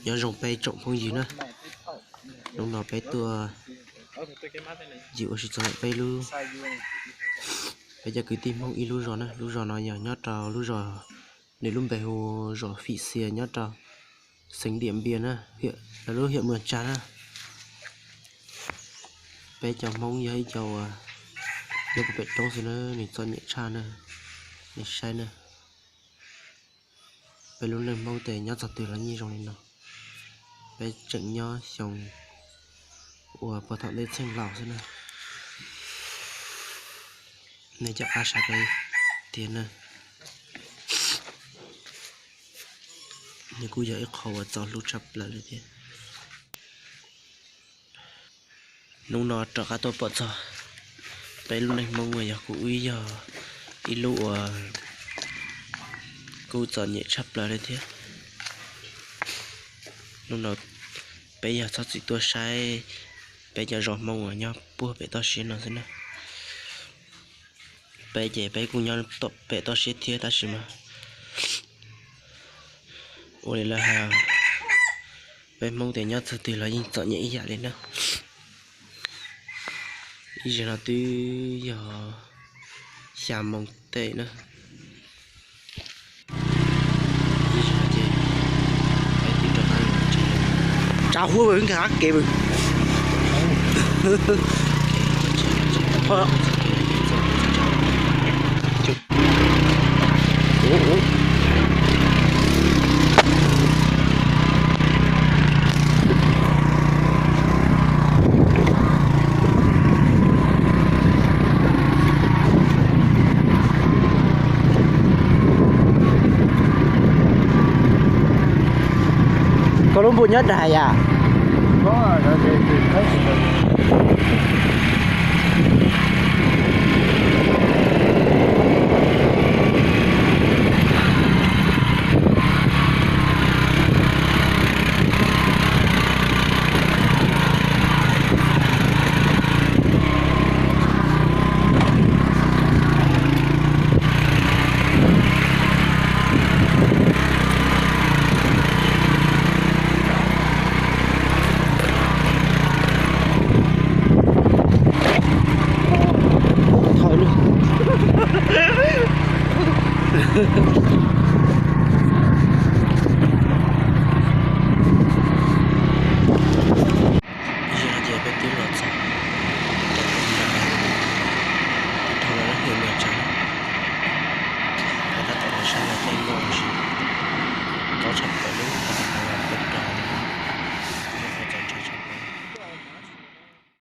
Nyob zoo peb tsoom phooj ywg na, hnub no peb tuaj yim ua si txog peb lub, peb cov kwv tij Hmoob ib lub zos na. Lub zos no yog nyob rau lub zos, nws lub npe hu zos Fim Xias nyob rau xeev Diam Npias na, lawv lub hiam Muas Tsag na. Peb cov Hmoob yog ib co uas nyob puag pem roob xwb na, nws txom nyem tshaj na, nej saib na. Peb lub neej Hmoob tes nyob txog twg los yeej zoo li no. Peb tseem nyob xyoo uas puag thaum ntej txheej laus xwb na. Nej cov qab sab peb tiag na, nws kuj yog ib qho uas txaus hlub tshaj plaws li thiab. Hnub no rov qab tuaj pom txog peb lub neej Hmoob uas yog kuj wb yog ib lub uas kuj txom nyem tshaj plaws li thiab. Hnub no peb yog txhob txwm tuaj saib peb cov zos Hmoob uas nyob puag pem toj siab no xwb na. Peb ces peb kuj nyob pem toj siab thiab tab sis mas ua li lawv hais, peb Hmoob tias nyob txog twg los yeej txom nyem ib yam li na. Ib zaug no twb yog xya moos tej na. Tsav huab nkag qab kev. Koj lub npus nyob dag yam.